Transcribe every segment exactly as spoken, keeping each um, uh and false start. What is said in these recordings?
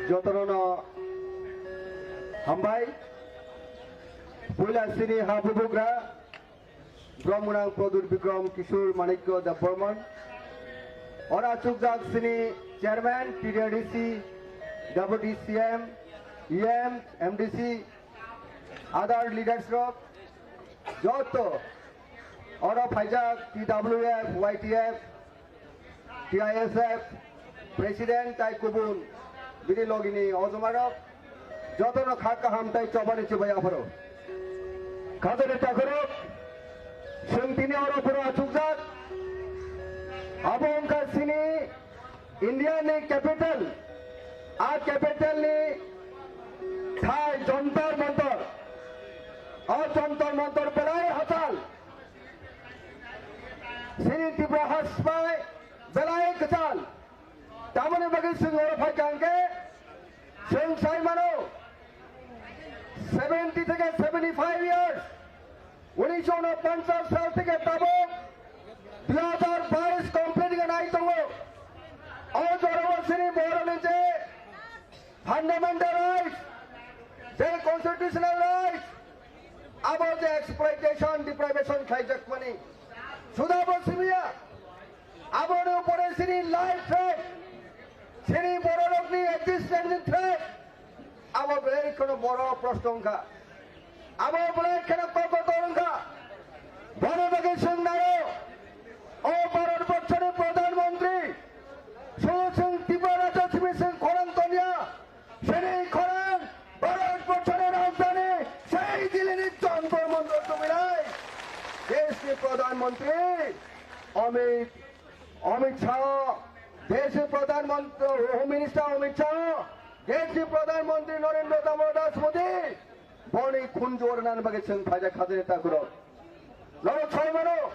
Jotono no hambai. Puila sini ha bubugra Brahmanang Pradyut Bikram Kishore Manikya Debbarman. Ora chukjak sini chairman, T D R D C, Deputy C M, E M, M D C, other leaders rok, joto oro phaijak T W F, Y T F, T I S F, President tai kubun bini logini ojomarok, jotono kha kaham tai chobani chubai apharo. Khajani takhorok, chwng tini oro phoro achukjak, abo wngkha sini India ni capital, a capital ni thai Jantar Mantar, o Jantar Mantar belai hachal, sini Tripura hasteo belai kwchal. Tamoni bagwi chwng oro phaikha hwnkhe chwng sai mano seventy theke seventy five years, unisho unoponchas sal theke tabuk dui hazar bais complete wngwi nai tongo. O jorao chini borokni je fundamental rights, je constitutional rights, abo je exploitation, deprivation khlaijakmani, suda bo simiya, aboni upore chini life threat, chini bororokni existence threat, abo belai kheno boro proshno wngkha. Abo belai kheno kokkotor wngkha. Bono bagwi chwng naio, o Bharat borshoni Pradhan Mantri, sudu chwng Tripura rajyo simi chwng khorang tongya, chini khorang Bharat borshoni rajdhani sei Delhi ni Jantar Mantar tubinai deshni Pradhan Mantri Amit, Amit Shah, deshni Pradhan Mantri, Home Minister Amit Shah, deshni Pradhan Mantri Narendra Damodar Das Modi, boni khunju rwnani bagwi chwng phaijak khajani takhorok. Norok sai mano,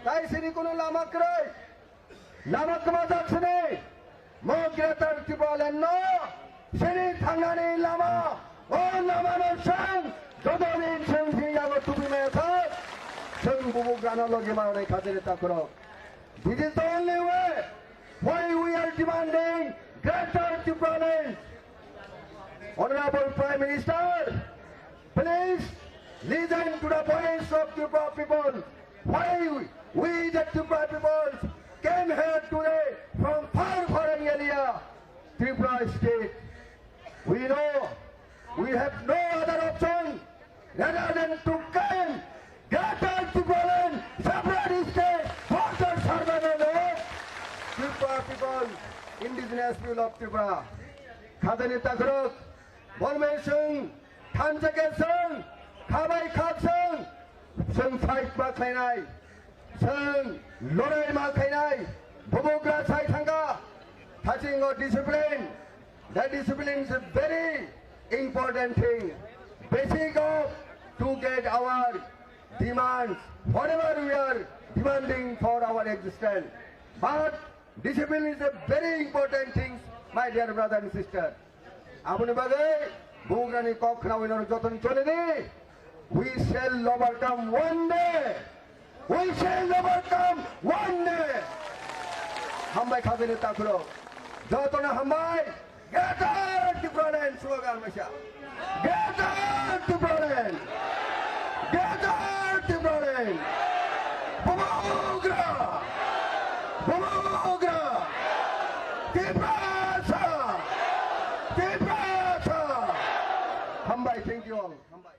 tai sini kunu lama kwrwi, lama kwmajak sini, mo Greater Tipraland no sini thangnani lama, o lama no chwng joto din chwng sini yago tubi maya thak, chwng bubugrano logi manai khajani takhorok. This is the only way why we are demanding Greater Tipraland. Honorable Prime Minister, please listen to the voice of Tripura people. Why we, the Tripura people, came here today from far, far area, Tripura state. We know we have no other option rather than to claim Greater Tipraland separate state for the survival of Tripura people, indigenous people of Tripura. Khajani takhorok, bormai chwng, thansa khe chwng, khabai khak chwng, chwng fight ma khlainai, chwng lorai ma khlainai, bubugra sai thangkha, thachingo discipline, that discipline is a very important thing, basic of to get our demands, whatever we are demanding for our existence. But discipline is a very important thing, my dear brother and sister. Aboni bagwi bugrani kok khnawi norok joton chole di. We shall overcome one day. We shall overcome one day. Hambai khajani takhorok. Jotono hambai. Greater Tipraland slogan masa. Greater Tipraland. Greater Tipraland. Bubagra. Bubagra. Tiprasa. Tiprasa. Hambai, thank you all. Hambai.